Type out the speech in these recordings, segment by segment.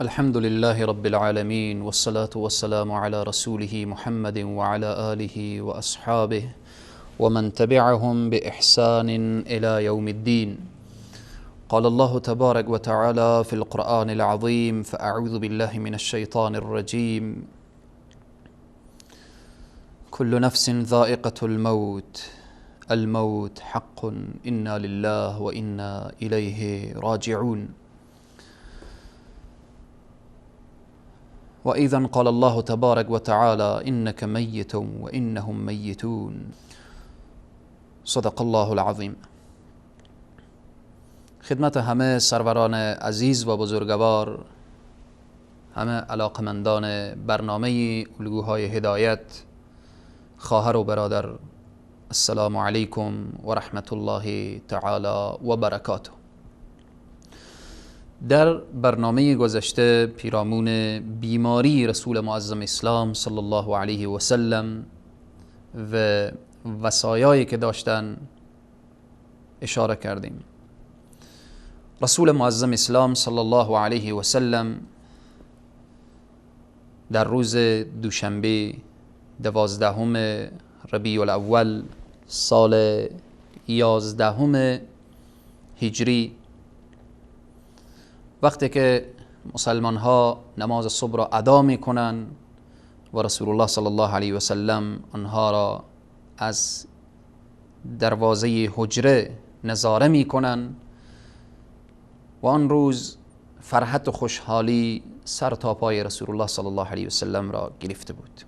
الحمد لله رب العالمين، والصلاة والسلام على رسوله محمد وعلى آله وأصحابه ومن تبعهم بإحسان إلى يوم الدين. قال الله تبارك وتعالى في القرآن العظيم: فأعوذ بالله من الشيطان الرجيم، كل نفس ذائقة الموت، الموت حق، إنا لله وإنا إليه راجعون. وأيضا قال الله تبارك وتعالى: إنك ميت وإنهم ميتون. صدق الله العظیم. خدمت همه سروران عزیز و بزرگوار، همه علاقمندان برنامه الگوهای هدایت، خواهر و برادر، السلام علیکم و رحمت الله تعالی و برکاته. در برنامه گذشته پیرامون بیماری رسول معظم اسلام صلی الله علیه و سلم و وصایایی که داشتن اشاره کردیم. رسول معظم اسلام صلی الله علیه و سلم در روز دوشنبه 12 ربیع الاول سال 11 هجری، وقتی که مسلمان ها نماز صبح را ادا می کنن و رسول الله صلی الله علیه و سلم آنها را از دروازه حجره نظاره می کنن و آن روز فرحت و خوشحالی سر تا پای رسول الله صلی الله علیه و سلم را گرفته بود.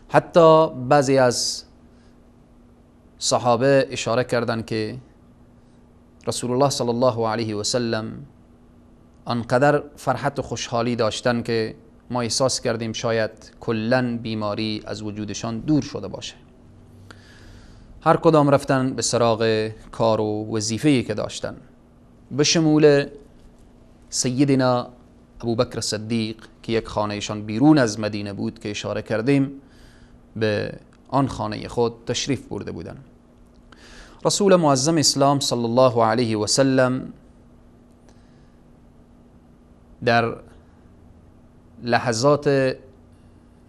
حتی بعضی از صحابه اشاره کردند که رسول الله صلی الله علیه و سلم آنقدر فرحت و خوشحالی داشتن که ما احساس کردیم شاید کلاً بیماری از وجودشان دور شده باشه. هر کدام رفتن به سراغ کار و وظیفه‌ای که داشتن، به شمول سیدنا ابوبکر صدیق که یک خانهشان بیرون از مدینه بود که اشاره کردیم، به آن خانه خود تشریف برده بودند. رسول معظم اسلام صلی الله علیه و سلم در لحظات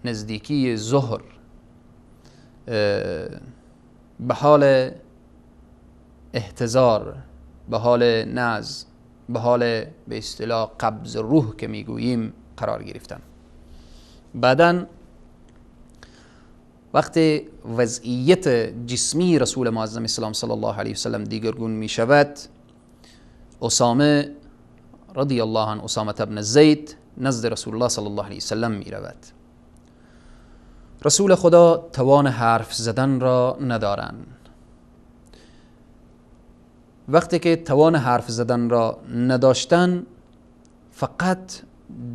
نزدیکی ظهر به حال احتضار، به حال نز، به حال به اصطلاح قبض روح که میگوییم قرار گرفتن. بعداً وقتی وضعیت جسمی رسول معظم اسلام صلی الله علیه وسلم دیگرگون می شود، اسامه رضی الله عنه، اسامه ابن زید، نزد رسول الله صلی الله علیه وسلم می رود. رسول خدا توان حرف زدن را ندارند. وقتی که توان حرف زدن را نداشتن، فقط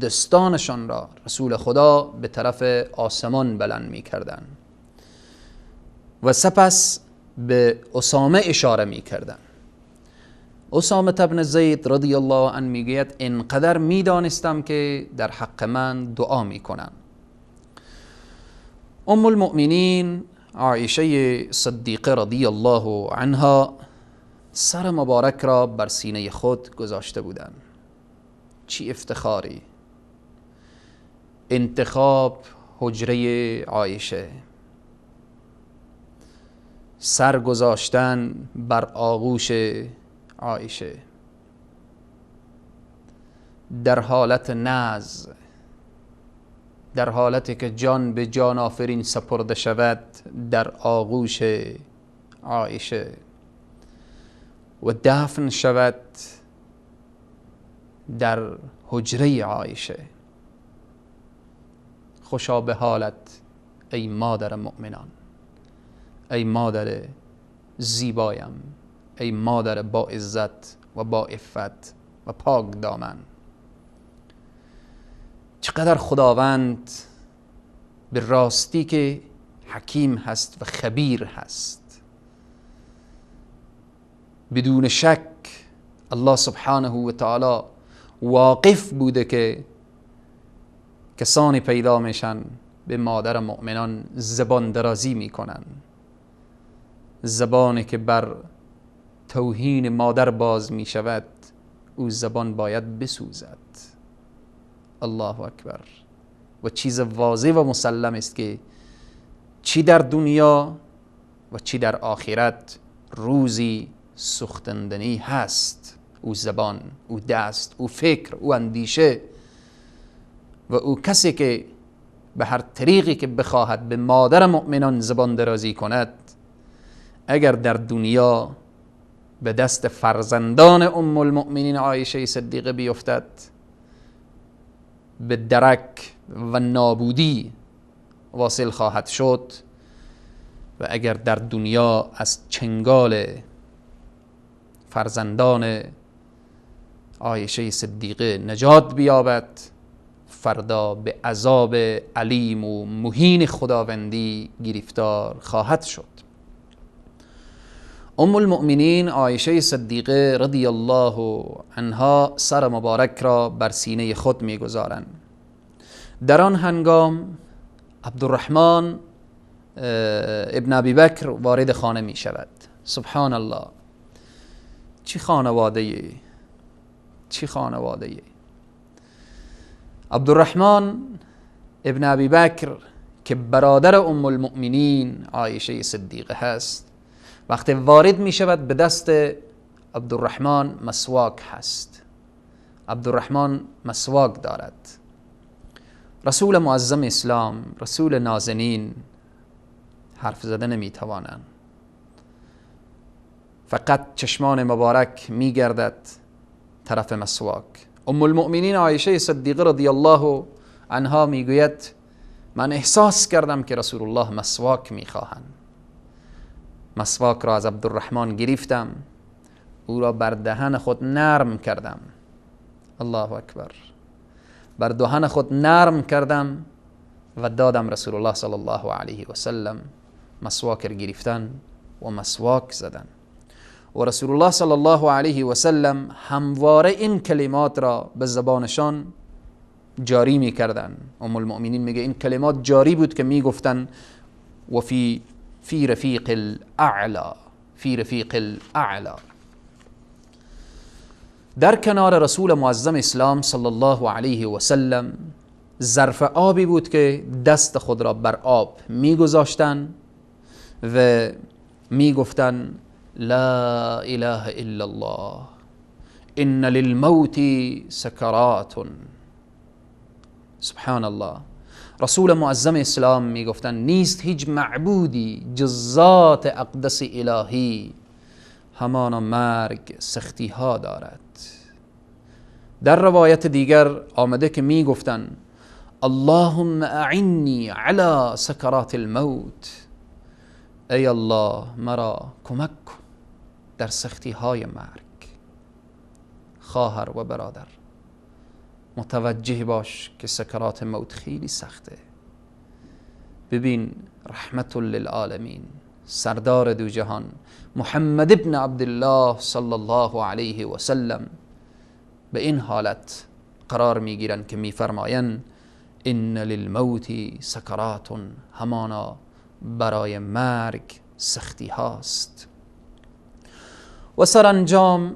دستانشان را رسول خدا به طرف آسمان بلند می کردن و سپس به اسامه اشاره می کردن. اسامه ابن زید رضی الله عنه می گوید انقدر می دانستم که در حق من دعا می کنن. ام المؤمنین عایشه صدیقه رضی الله عنها سر مبارک را بر سینه خود گذاشته بودند. چی افتخاری! انتخاب حجره عایشه، سر گذاشتن بر آغوش عایشه در حالت نز، در حالتی که جان به جان آفرین سپرده شود، در آغوش عایشه و دفن شود در حجره عایشه. خوشا به حالت ای مادر مؤمنان، ای مادر زیبایم، ای مادر با عزت و با عفت و پاک دامن. چقدر خداوند به راستی که حکیم هست و خبیر هست. بدون شک الله سبحانه و تعالی واقف بوده که کسانی پیدا میشن به مادر مؤمنان زبان درازی میکنن، زبانی که بر توهین مادر باز میشود او زبان باید بسوزد. الله اکبر. و چیز واضح و مسلم است که چی در دنیا و چی در آخرت روزی سوختندنی هست. او زبان، او دست، او فکر، او اندیشه و او کسی که به هر طریقی که بخواهد به مادر مؤمنان زبان درازی کند، اگر در دنیا به دست فرزندان ام المؤمنین عایشه صدیقه بیفتد، به درک و نابودی واصل خواهد شد. و اگر در دنیا از چنگال فرزندان عایشه صدیقه نجات بیابد، فردا به عذاب علیم و مهین خداوندی گرفتار خواهد شد. ام المؤمنین عایشه صدیقه رضی الله عنها سر مبارک را بر سینه خود میگذارند. در آن هنگام عبدالرحمن ابن ابی بکر وارد خانه می شود. سبحان الله، چه خانواده، چه خانواده. عبدالرحمن ابن ابی بکر که برادر ام المؤمنین عایشه صدیقه هست، وقتی وارد می شود به دست عبدالرحمن مسواک هست. عبدالرحمن مسواک دارد. رسول معظم اسلام، رسول نازنین، حرف زده نمی توانند، فقط چشمان مبارک می گردد طرف مسواک. ام المؤمنین عایشه صدیقه رضی الله عنها می گوید من احساس کردم که رسول الله مسواک می خواهند. مسواک را از عبدالرحمن گرفتم، او را بر دهن خود نرم کردم. الله اکبر. بر دهن خود نرم کردم و دادم رسول الله صلی الله علیه و سلم. مسواک را گرفتن و مسواک زدن. و رسول الله صلی الله علیه و سلم همواره این کلمات را به زبانشان جاری می کردن. ام المؤمنین میگه این کلمات جاری بود که می گفتن و فی رفیق الاعلی، فی رفیق الاعلی. در کنار رسول معظم اسلام صلی الله علیه و سلم ظرف آبی بود که دست خود را بر آب میگذاشتن و میگفتن لا اله الا الله ان للموت سکرات. سبحان الله. رسول معظم اسلام میگفتن نیست هیچ معبودی جز ذات اقدس الهی، همانا مرگ سختی ها دارد. در روایت دیگر آمده که میگفتن اللهم اعنی علی سکرات الموت، ای الله مرا کمک کن در سختی های مرگ. خواهر و برادر متوجه باش که سکرات موت خیلی سخته. ببین رحمت للعالمین، سردار دو جهان محمد ابن عبدالله صلی الله علیه و سلم به این حالت قرار میگیرن که میفرمایند ان للموت سکرات، همانا برای مرگ سختی هاست. و سرانجام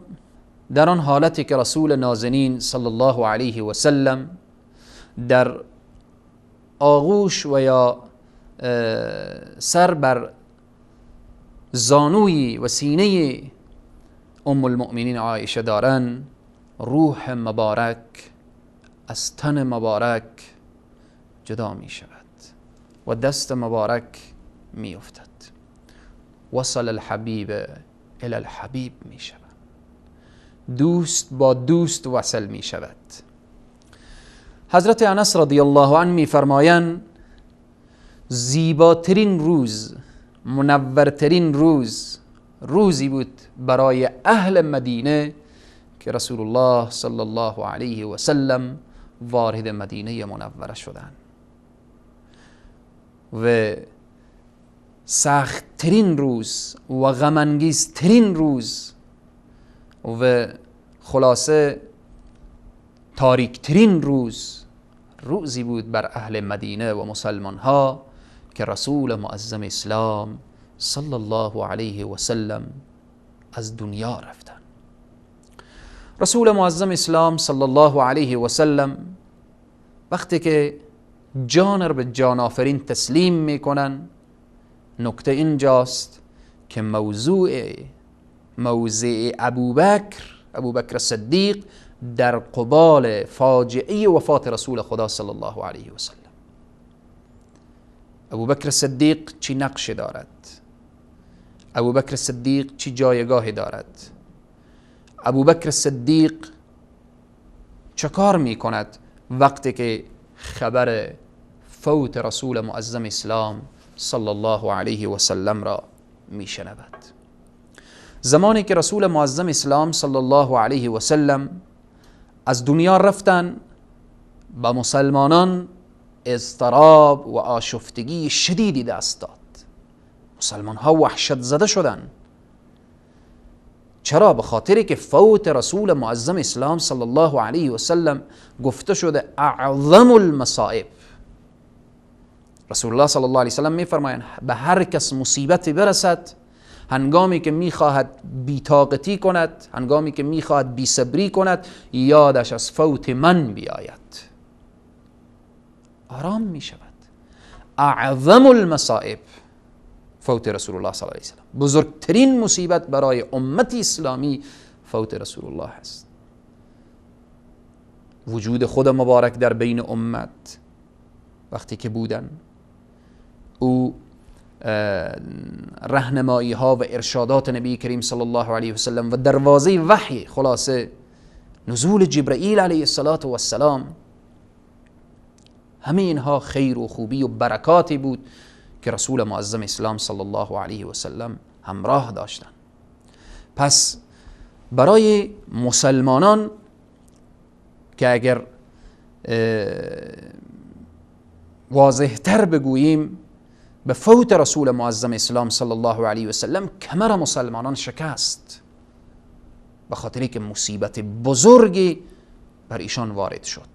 در آن حالتی که رسول نازنین صلی الله علیه و سلم در آغوش و یا سر بر زانوی و سینه ام المؤمنین عایشه دارن، روح مبارک از تن مبارک جدا می شود و دست مبارک می افتد. وصل الحبیب الی الحبیب می شود، دوست با دوست وصل می شود. حضرت انس رضی الله عنه می فرمایند زیباترین روز، منورترین روز، روزی بود برای اهل مدینه که رسول الله صلی الله علیه و سلم وارد مدینه منوره شدند. و سختترین روز و غم‌انگیزترین روز و خلاصه تاریکترین روز، روزی بود بر اهل مدینه و مسلمان ها که رسول معظم اسلام صلی الله علیه و سلم از دنیا رفتن. رسول معظم اسلام صلی الله علیه و سلم وقتی که جان را به جان آفرین تسلیم میکنن، نکته اینجاست که موضع ابوبکر صدیق در قبال فاجعه وفات رسول خدا صلی الله علیه و سلم، ابوبکر صدیق چی نقش دارد، ابوبکر صدیق چی جایگاهی دارد، ابوبکر صدیق چه کار می کند وقتی که خبر فوت رسول معظم اسلام صلی الله علیه و سلم را می شنود. زمانی که رسول معظم اسلام صلی الله علیه و سلم از دنیا رفتن، با مسلمانان اضطراب و آشفتگی شدیدی دست داد. مسلمان ها وحشت زده شدن. چرا؟ به خاطری که فوت رسول معظم اسلام صلی الله علیه و سلم گفته شده اعظم المصائب. رسول الله صلی الله علیه و سلم میفرمایند به هر کس مصیبتی برسد، هنگامی که میخواهد بی‌طاقتی کند، هنگامی که میخواهد بی‌صبری کند، یادش از فوت من بیاید، آرام میشود. اعظم المصائب فوت رسول الله صلی الله علیه و سلم، بزرگترین مصیبت برای امت اسلامی فوت رسول الله است. وجود خود مبارک در بین امت وقتی که بودن، او رهنمایی ها و ارشادات نبی کریم صلی الله علیه و سلم و دروازه وحی، خلاصه نزول جبرئیل علیه السلام، همه اینها خیر و خوبی و برکاتی بود که رسول معظم اسلام صلی الله علیه و سلم همراه داشتند. پس برای مسلمانان که اگر واضح تر بگوییم، به فوت رسول معظم اسلام صلی الله علیه و سلم کمر مسلمانان شکست، به خاطری که مصیبت بزرگی بر ایشان وارد شد.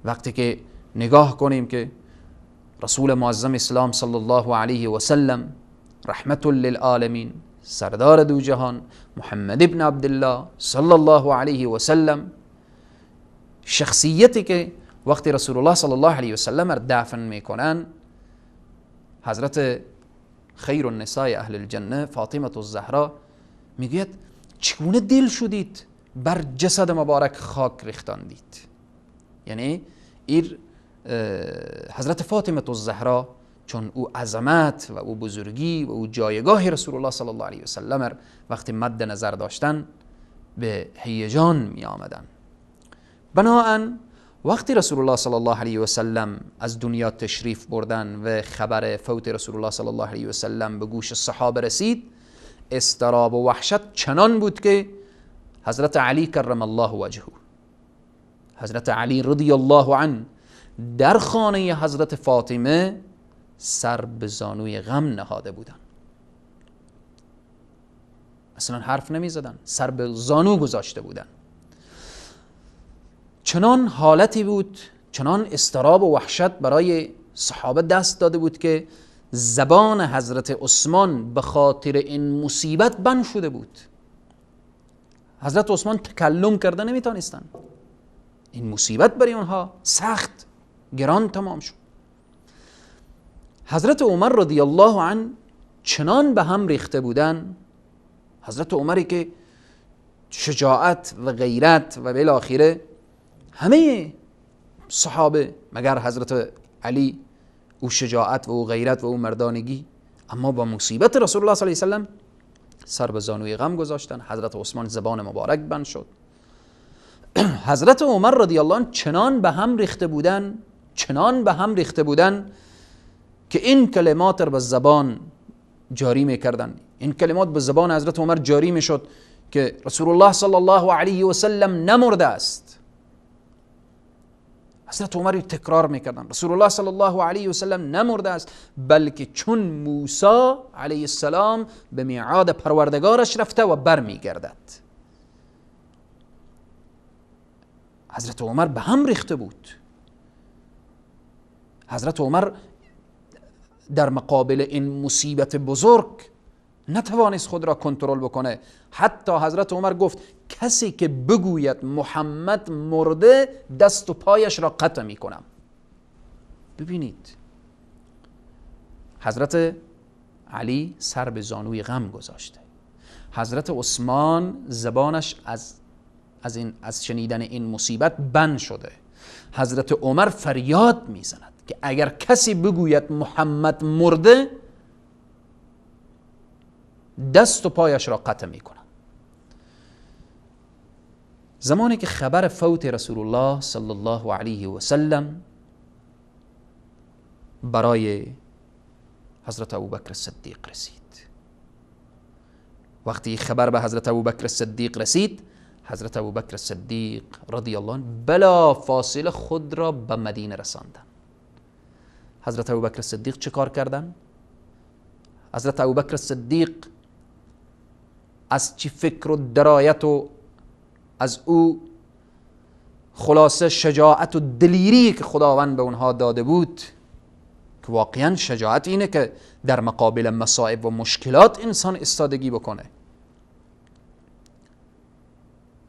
وقتی که نگاه کنیم که رسول معظم اسلام صلی الله علیه و سلم رحمت للعالمین، سردار دو جهان، محمد ابن عبدالله صلی الله علیه و سلم، شخصیتی که وقتی رسول الله صلی الله علیه و سلم را دفن میکنن، حضرت خیر النساء اهل الجنه فاطمه الزهرا میگوید چگونه دل شدید بر جسد مبارک خاک ریختاندید؟ یعنی ایر حضرت فاطمه الزهرا چون او عظمت و او بزرگی و او جایگاه رسول الله صلی الله علیه و سلم وقتی مد نظر داشتن به هیجان می آمدن. بناهن وقتی رسول الله صلی الله علیه و سلم از دنیا تشریف بردن و خبر فوت رسول الله صلی الله علیه و سلم به گوش صحابه رسید، اضطراب و وحشت چنان بود که حضرت علی کرم الله وجهه، حضرت علی رضی الله عنه در خانه حضرت فاطمه سر به زانوی غم نهاده بودن، اصلا حرف نمی زدن، سر به زانو گذاشته بودن. چنان حالتی بود، چنان اضطراب و وحشت برای صحابه دست داده بود که زبان حضرت عثمان به خاطر این مصیبت بند شده بود. حضرت عثمان تکلم کرده نمیتونستن، این مصیبت برای اونها سخت گران تمام شد. حضرت عمر رضی الله عنه چنان به هم ریخته بودن، حضرت عمری که شجاعت و غیرت و بالاخره همه صحابه مگر حضرت علی او شجاعت و او غیرت و او مردانگی، اما با مصیبت رسول الله صلی الله علیه و سلم سر به زانوی غم گذاشتن. حضرت عثمان زبان مبارک بند شد. حضرت عمر رضی الله عنه چنان به هم ریخته بودن، چنان به هم ریخته بودن که این کلمات را به زبان جاری میکردن. این کلمات به زبان حضرت عمر جاری میشد که رسول الله صلی الله علیه و سلم نمرده است. حضرت عمر تکرار میکردن رسول الله صلی الله علیه و سلم نمرده است، بلکه چون موسی علیه السلام به میعاد پروردگارش رفته و برمیگردد. حضرت عمر به هم ریخته بود. حضرت عمر در مقابل این مصیبت بزرگ نتوانست خود را کنترل بکنه. حتی حضرت عمر گفت کسی که بگوید محمد مرده دست و پایش را قطع میکنم. ببینید حضرت علی سر به زانوی غم گذاشته، حضرت عثمان زبانش از شنیدن این مصیبت بند شده، حضرت عمر فریاد میزند که اگر کسی بگوید محمد مرده دست و پایش را قطع میکنم. زمانی که خبر فوت رسول الله صلی الله علیه و سلم برای حضرت ابوبکر صدیق رسید، وقتی خبر به حضرت ابوبکر صدیق رسید، حضرت ابوبکر صدیق رضی الله عنه بلا فاصله خود را به مدینه رساندن. حضرت ابوبکر صدیق چه کار کردن؟ حضرت ابوبکر صدیق از چی فکر و درایت و از او خلاصه شجاعت و دلیری که خداوند به اونها داده بود، که واقعا شجاعت اینه که در مقابل مصائب و مشکلات انسان استادگی بکنه.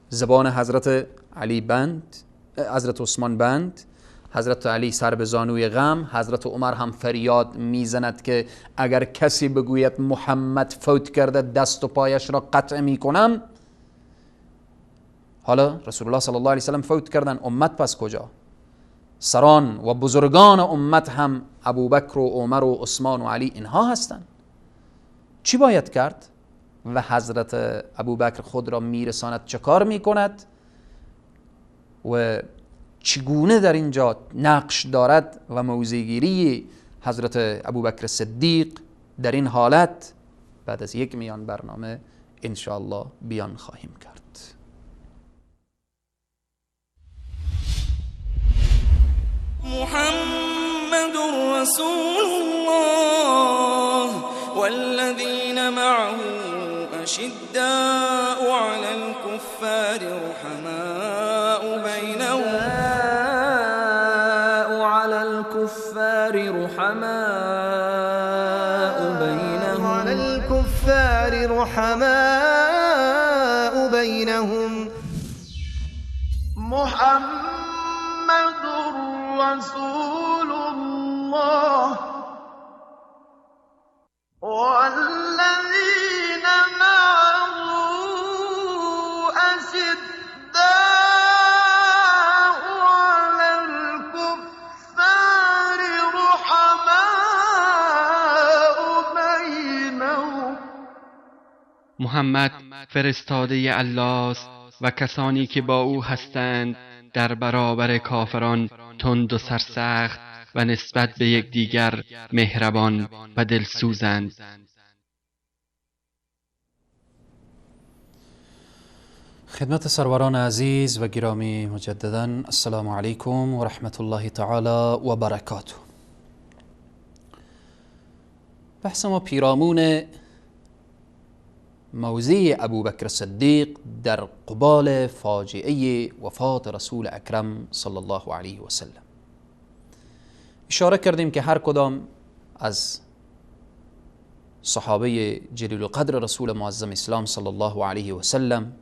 زبان حضرت علی بند، حضرت عثمان بند، حضرت علی سر به زانوی غم، حضرت عمر هم فریاد میزند که اگر کسی بگوید محمد فوت کرده دست و پایش را قطع میکنم. حالا رسول الله صلی الله علیه وسلم فوت کردن، امت پس کجا؟ سران و بزرگان امت هم ابوبکر و عمر و عثمان و علی اینها هستند. چی باید کرد؟ و حضرت ابوبکر خود را میرساند، چه کار میکند و چگونه در اینجا نقش دارد و موضعگیری حضرت ابوبکر صدیق در این حالت بعد از یک میان برنامه انشاءالله بیان خواهیم کرد. محمد رسول الله والذین معه أشداء على الكفار رحماء بينهم على الكفار رحماء بينهم على الكفار رحماء بينهم محمد رسول الله والذين معه أشداء على الكفار رحماء بينهم. محمد فرستاده الله است و کسانی که با او هستند در برابر کافران تند و سرسخت و نسبت به یکدیگر مهربان و دلسوزند. خدمت سروران عزیز و گرامی مجددا السلام علیکم و رحمت الله تعالی و برکاته. بحث ما پیرامون موضع ابوبکر صدیق در قبال فاجعه وفات رسول اکرم صلی الله علیه و سلم. اشاره کردیم که هر کدام از صحابه جلیل القدر رسول معظم اسلام صلی الله علیه و سلم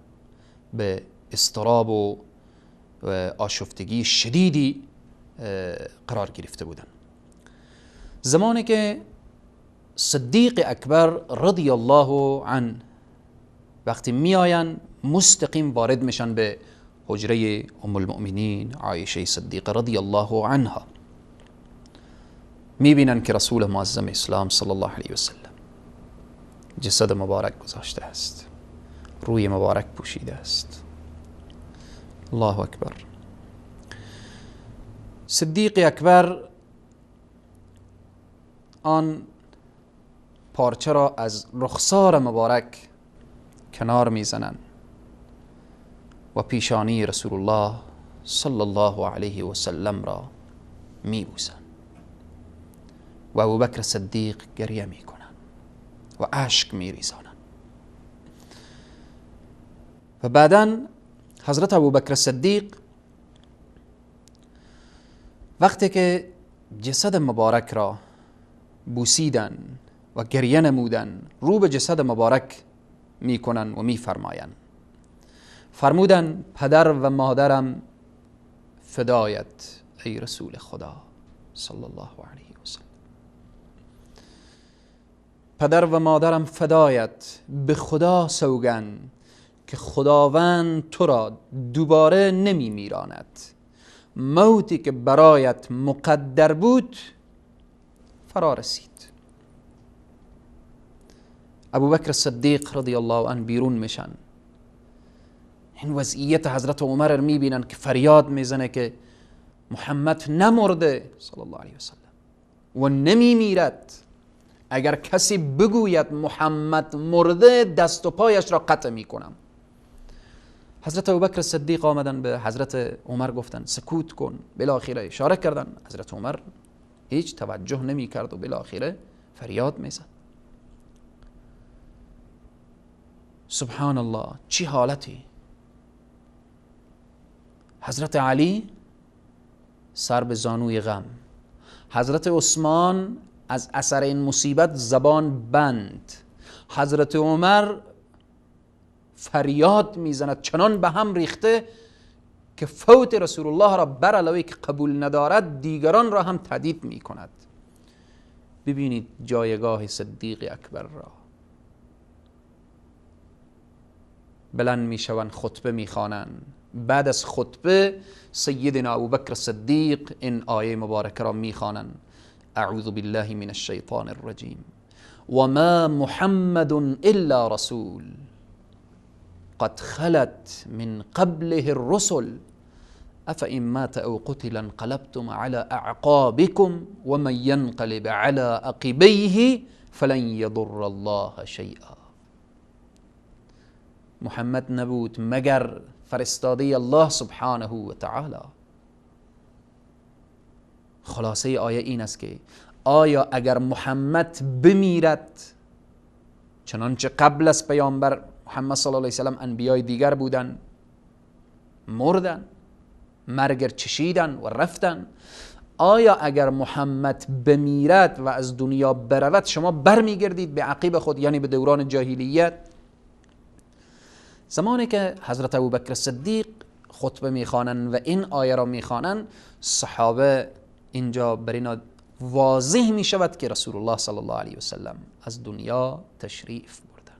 به اضطراب و آشفتگی شدیدی قرار گرفته بودند. زمانی که صدیق اکبر رضی الله عنه وقتی میآیند مستقیم وارد میشن به حجره ام المؤمنین عایشه صدیقه رضی الله عنها، میبینن که رسول معظم اسلام صلی الله علیه و سلم جسد مبارک گذاشته است، روی مبارک پوشیده است. الله اکبر. صدیق اکبر آن پارچه را از رخسار مبارک کنار میزنند و پیشانی رسول الله صلی الله علیه و سلم را میبوسند و ابوبکر صدیق گریه میکنند و اشک میریزانند. و بعدا حضرت ابوبکر صدیق وقتی که جسد مبارک را بوسیدن و گریه نمودن، رو به جسد مبارک میکنن و میفرمایند، فرمودن پدر و مادرم فدایت ای رسول خدا صلی الله علیه و سلم، پدر و مادرم فدایت، به خدا سوگند که خداوند تو را دوباره نمی میراند، موتی که برایت مقدر بود فرا رسید. ابوبکر صدیق رضی الله عنه بیرون میشن، این وضعیت حضرت عمر رو میبینن که فریاد میزنه که محمد نمرده صلی الله علیه وسلم و نمیمیرد، اگر کسی بگوید محمد مرده دست و پایش را قطع میکنم. حضرت ابوبکر صدیق آمدن به حضرت عمر گفتن سکوت کن، بالاخره اشاره کردن، حضرت عمر هیچ توجه نمی کرد و بالاخره فریاد میزد. سبحان الله، چی حالتی! حضرت علی سر به زانوی غم، حضرت عثمان از اثر این مصیبت زبان بند، حضرت عمر فریاد میزند چنان به هم ریخته که فوت رسول الله را بر علاوه که قبول ندارد دیگران را هم تهدید میکند. ببینید جایگاه صدیق اکبر را. بلند میشوند، خطبه میخوانند، بعد از خطبه سیدنا ابوبکر صدیق این آیه مبارکه را میخوانند: اعوذ بالله من الشیطان الرجیم وما محمد الا رسول قد خلت من قبله الرسل افإن مات او قتل انقلبتم على اعقابكم ومن ينقلب على عقبيه فلن يضر الله شيئا. محمد نبود مگر فرستاده الله سبحانه و تعالی. خلاصه آیه این است که آیا اگر محمد بمیرد، چنانچه قبل از پیامبر محمد صلی الله علیه وسلم انبیای دیگر بودن، مردن، مرگ چشیدن و رفتن، آیا اگر محمد بمیرد و از دنیا برود شما برمیگردید به عقیب خود، یعنی به دوران جاهلیت؟ زمانی که حضرت ابوبکر صدیق خطبه میخوانند و این آیه را میخوانند، صحابه اینجا بر اینا واضح میشود که رسول الله صلی الله علیه وسلم از دنیا تشریف بردن.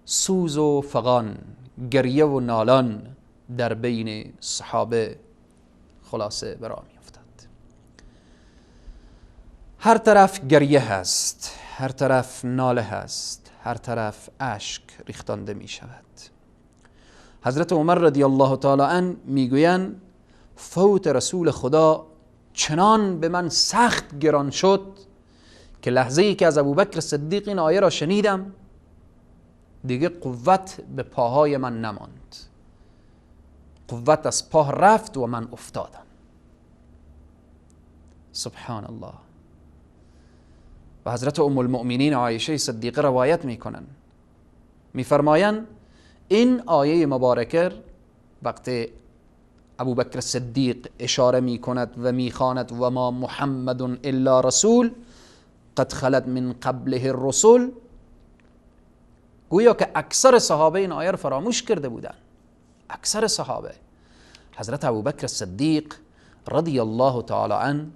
سوز و فغان، گریه و نالان در بین صحابه خلاصه برا میافتد. هر طرف گریه هست، هر طرف ناله هست، هر طرف اشک ریختانده می شود. حضرت عمر رضی الله تعالی عنه میگویند فوت رسول خدا چنان به من سخت گران شد که لحظه ای که از ابوبکر صدیق این آیه را شنیدم دیگه قوت به پاهای من نماند، قوت از پا رفت و من افتادم. سبحان الله. و حضرت ام المؤمنین عایشه صدیقه روایت میکنن، میفرمایند این آیه مبارکه وقتی ابوبکر صدیق اشاره میکند و میخواند و ما محمد الا رسول قد خلت من قبله الرسل، گویا که اکثر صحابه این آیه رو فراموش کرده بودن. اکثر صحابه. حضرت ابوبکر صدیق رضی الله تعالی عنه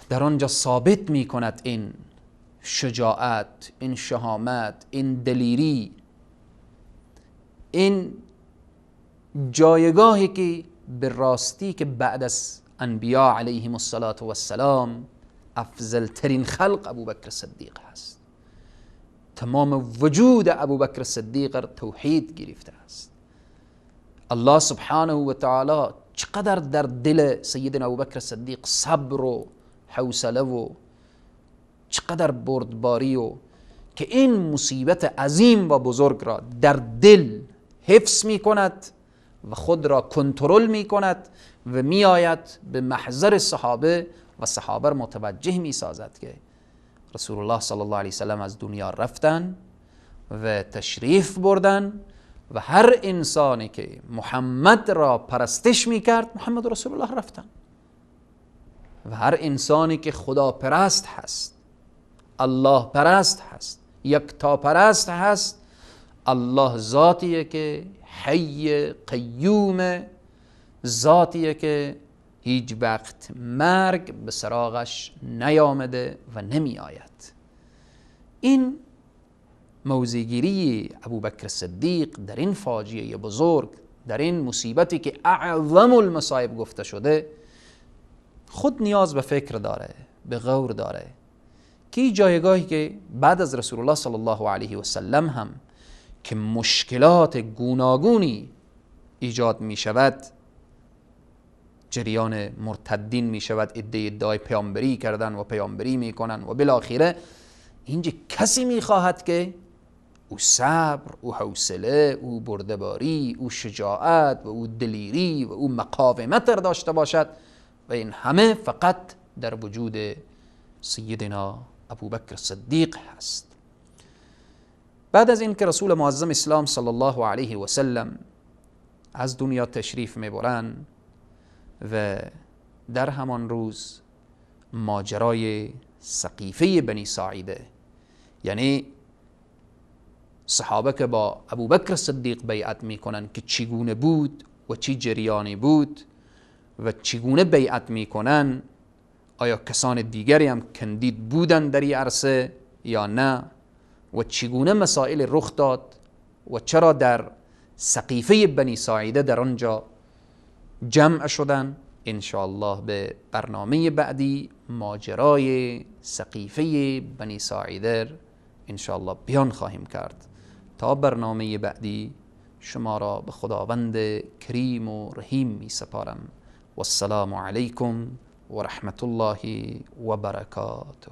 در آنجا ثابت می کند این شجاعت، این شهامت، این دلیری، این جایگاهی که به راستی که بعد از انبیا علیهم الصلاة والسلام افضل ترین خلق ابوبکر صدیق هست. تمام وجود ابوبکر صدیق توحید گرفته است. الله سبحانه و تعالی چقدر در دل سیدنا ابوبکر صدیق صبر و حوصله و چقدر بردباری و که این مصیبت عظیم و بزرگ را در دل حفظ می کند و خود را کنترل می کند و می آید به محضر صحابه و صحابه را متوجه می سازد که رسول الله صلی الله علیه وسلم از دنیا رفتن و تشریف بردن و هر انسانی که محمد را پرستش می کرد، محمد رسول الله رفتن. و هر انسانی که خدا پرست هست، الله پرست هست، یکتا پرست هست، الله ذاتیه که حی قیوم، ذاتیه که هیچ وقت مرگ به سراغش نیامده و نمی آید. این موضع‌گیری ابوبکر صدیق در این فاجعه بزرگ، در این مصیبتی که اعظم المصائب گفته شده، خود نیاز به فکر داره، به غور داره که جایگاهی که بعد از رسول الله صلی الله علیه و سلم هم که مشکلات گوناگونی ایجاد می شود، جریان مرتدین می شود، ادعای پیامبری کردن و پیامبری می کنن و بالاخره اینجا کسی می خواهد که او صبر، او حوصله، او بردباری، او شجاعت و او دلیری و او مقاومت را داشته باشد و این همه فقط در وجود سیدنا ابوبکر صدیق هست. بعد از اینکه رسول معظم اسلام صلی الله علیه و سلم از دنیا تشریف میبرند و در همان روز ماجرای سقیفه بنی ساعده، یعنی صحابه که با ابوبکر صدیق بیعت میکنن که چگونه بود و چی جریانی بود و چگونه بیعت میکنن، آیا کسان دیگری هم کندید بودن در این عرصه یا نه، و چگونه مسائل رخ داد و چرا در سقیفه بنی ساعده در آنجا جمع شدن. انشاءالله به برنامه بعدی ماجرای سقیفه بنی ساعده انشاءالله بیان خواهیم کرد. تا برنامه بعدی شما را به خداوند کریم و رحیم می سپارم. والسلام علیکم و رحمت الله و برکاته.